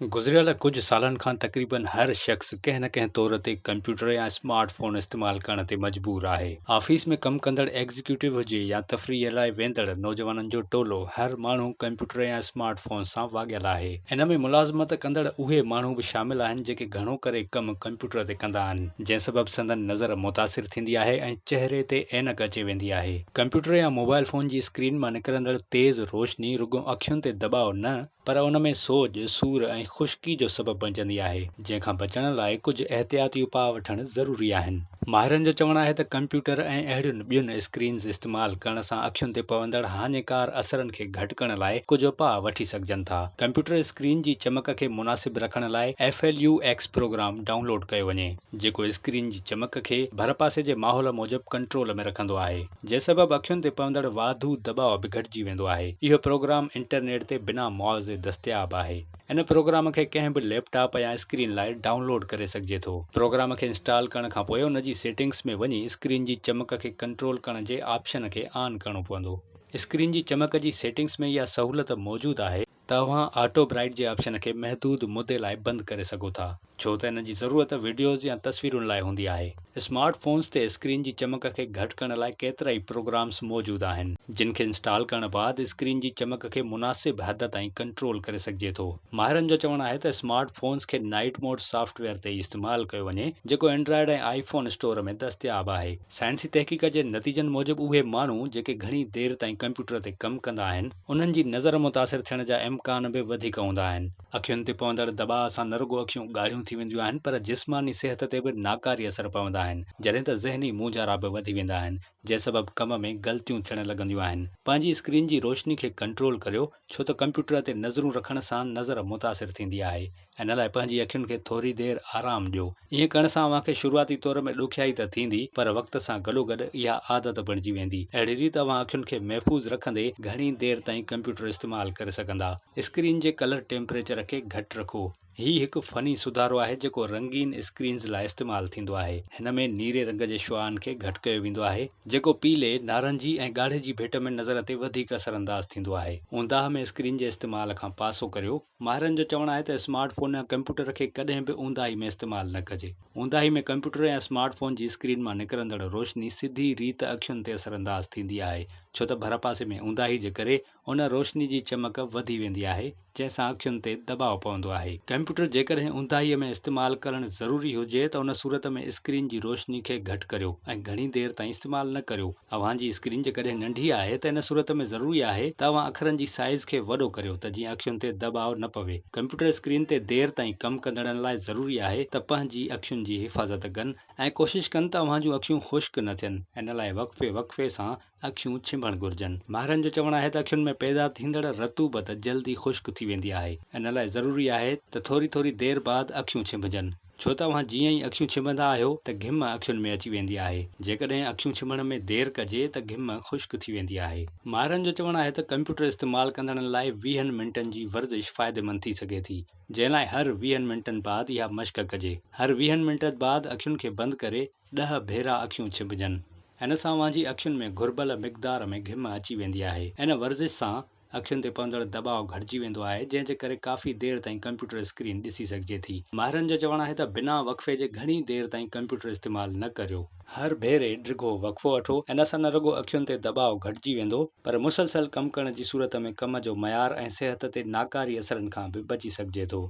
گذريل ڪجهه سالن کان تقريبن هر شخص ڪنهن نه ڪنهن طور تي ڪمپيوٽر يا اسمارٽ فون استعمال ڪرڻ تي مجبور آهي. آفيس ۾ ڪم ڪندڙ ايگزيڪيوٽو هجي يا تفريح لاء ويندڙ نوجوانن جو ٽولو، هر ماڻهو ڪمپيوٽر يا اسمارٽ فون سان واڳيل آهي. ان ۾ ملازمت ڪندڙ اهي ماڻهو به شامل آهن جيڪي گهڻو ڪري ڪم ڪمپيوٽر تي ڪندا آهن، جنهن سبب سندن نظر متاثر ٿيندي آهي ۽ چهري تي عينڪ اچي ويندي آهي. ڪمپيوٽر يا موبائل فون جي اسڪرين مان نڪرندڙ تيز روشني رڳو اکين تي دٻاء نه، پر ان ۾ سوڄ، سور ۽ خشڪي جو سبب بڻجندي آهي، جنهن کان بچڻ لاء ڪجهه احتياطي اپاء وٺڻ ضروري آهن. ماهرن جو چوڻ آهي ته ڪمپيوٽر ۽ اهڙين ٻين اسڪرينز استعمال ڪرڻ سان اکين تي پوندڙ هاڃيڪار اثرن کي گهٽ ڪرڻ لاء ڪجهه اپاء وٺي سگهجن ٿا. ڪمپيوٽر اسڪرين جي چمڪ کي مناسب رکڻ لاء F L U X program download ڪيو وڃي، جيڪو اسڪرين جي چمڪ کي ڀرپاسي جي ماحول موجب ڪنٽرول ۾ رکندو آهي. جنهن سبب اکين تي پوندڙ واڌو دٻاء به گهٽجي ويندو آهي. اهو پروگرام انٽرنيٽ تي بنا معاوضي دستياب آهي. ان پروگرام کي ڪنهن به ليپ ٽاپ يا اسڪرين لاء ڊائون لوڊ ڪري سگهجي ٿو. پروگرام کي انسٽال ڪرڻ کان پوء ان جي سيٽنگس ۾ وڃي اسڪرين جي چمڪ کي ڪنٽرول ڪرڻ جي آپشن کي آن ڪرڻو پوندو. اسڪرين جي چمڪ جي سيٽنگس ۾ اها سهولت موجود آهي. ته اوهان آٽو برائيٽ جي آپشن کي محدود مدي لاء بند ڪري سگهو ٿا، ڇو ته ان جي ضرورت وڊيوز يا تصويرن لاء هوندي آهي. اسمارٽ فونز تي اسڪرين جي چمڪ کي گهٽ ڪرڻ لاء ڪيترائي پروگرامز موجود آهن، جن کي انسٽال ڪرڻ بعد اسڪرين جي چمڪ کي مناسب حد تائين ڪنٽرول ڪري سگهجي ٿو. ماهرن جو چوڻ آهي ته اسمارٽ فونز کي نائيٽ موڊ سافٽ ويئر تي ئي استعمال ڪيو وڃي، جيڪو اينڊرائيڊ ۽ آئي فون اسٽور ۾ دستياب آهي. سائنسي تحقيق جي نتيجن موجب اهي ماڻهو جيڪي گهڻي دير تائين ڪمپيوٽر تي ڪم ڪندا آهن، انهن جي نظر متاثر ٿيڻ جا امڪان به وڌيڪ هوندا آهن. اکين تي پوندڙ دٻاء سان نه رڳو اکيون ڳاڙهيون ٿي وينديون آهن پر جسماني صحت تي به ناڪاري اثر پوندا آهن، جڏهن ته ذهني مونجهارا به وڌي ويندا آهن، جنهن سبب ڪم ۾ غلطيون ٿيڻ لڳنديون آهن. پنهنجي اسڪرين جي روشني کي ڪنٽرول ڪريو، ڇو ته ڪمپيوٽر تي نظرون رکڻ سان نظر متاثر ٿيندي آهي. ان لاء پنهنجي اکين کي ٿوري دير آرام ڏيو. ائين ڪرڻ سان اوهان کي شروعاتي طور ۾ ڏکيائي ته ٿيندي پر وقت سان گڏوگڏ اها عادت بڻجي ويندي. اهڙي ريت اوهان اکين کي محفوظ رکندي گهڻي دير تائين ڪمپيوٽر استعمال ڪري سگهندا. اسڪرين جي ڪلر ٽيمپريچر کي گهٽ رکو. هي هڪ فني سڌارو آهي جيڪو رنگين اسڪرينز لاء استعمال ٿيندو آهي. هن ۾ نيري رنگ جي شعاعن کي گهٽ ڪيو ويندو آهي جيڪو پيلي، نارنجي ۽ ڳاڙهي جي ڀيٽ ۾ نظر تي وڌيڪ اثرانداز ٿيندو آهي. اونداهه ۾ اسڪرين جي استعمال کان پاسو ڪريو. ماهرن جو چوڻ آهي ته اسمارٽ فون يا ڪمپيوٽر کي ڪڏهن به اونداهي ۾ استعمال نه ڪجي. اونداهي ۾ ڪمپيوٽر يا اسمارٽ فون جي اسڪرين مان نڪرندڙ روشني سڌي ريت اکين تي اثرانداز ٿيندي آهي ڇو ته ڀرپاسي ۾ اونداهي جي ڪري ان روشني جي چمڪ وڌي ويندي آهي جنهن سان اکين تي دٻاء پوندو آهي. ڪمپيوٽر جيڪڏهن اونداهي ۾ استعمال ڪرڻ ضروري هجي ته ان صورت ۾ اسڪرين جي روشني کي گهٽ ڪريو ۽ گهڻي دير تائين استعمال نه ڪريو. اوهان جي اسڪرين جيڪڏهن ننڍي آهي ته ان صورت ۾ ضروري آهي ته اوهان اکرن جي سائيز کي وڏو ڪريو ته جيئن اکين تي دٻاء نه پوي. ڪمپيوٽر اسڪرين تي دير تائين ڪم ڪندڙن لاء ضروري آهي ته پنهنجي اکين جي حفاظت ڪن ۽ ڪوشش ڪن ته اوهان جون اکيون خشڪ نه ٿين. ان لاء وقفي وقفي سان اکيون ڇنڀڻ گهرجن. ماهرن جو چوڻ آهي ته اکين ۾ پيدا ٿيندڙ رطوبت جلدي خشڪ ٿي ويندي آهي. ان لاء ضروري آهي ته ٿوري ٿوري دير بعد اکيون ڇنڀجن. ڇو ته اوهان جيئن ئي اکيون ڇنڀندا آهيو ته گهم اکين ۾ اچي ويندي آهي. جيڪڏهن اکيون ڇنڀڻ ۾ دير ڪجي ته گهم خشڪ ٿي ويندي آهي. ماهرن جو چوڻ آهي ته ڪمپيوٽر استعمال ڪندڙن لاء ويهن منٽن جي ورزش فائديمند ٿي سگهي ٿي، جنهن لاء هر ويهن منٽن بعد اها مشق ڪجي. هر ويهن منٽن بعد اکين کي بند ڪري ڏهه ڀيرا اکيون ڇنڀجن. ان سان اوهان جي اکين ۾ گهربل مقدار ۾ گهم اچي ويندي آهي. ان ورزش سان اکين تي پوندڙ دٻاء گهٽجي ويندو آهي، جنهن جي ڪري ڪافي دير تائين ڪمپيوٽر اسڪرين ڏسي سگهجي ٿي. ماهرن جو چوڻ آهي ته بنا وقفي جي گهڻي دير تائين ڪمپيوٽر استعمال نه ڪريو. هر ڀيري ڊگهو وقفو وٺو، ان سان نه رڳو اکين تي دٻاء گهٽجي ويندو، پر مسلسل ڪم ڪرڻ جي صورت ۾ ڪم جو معيار ۽ صحت تي ناڪاري اثرن کان به بچي سگهجي ٿو.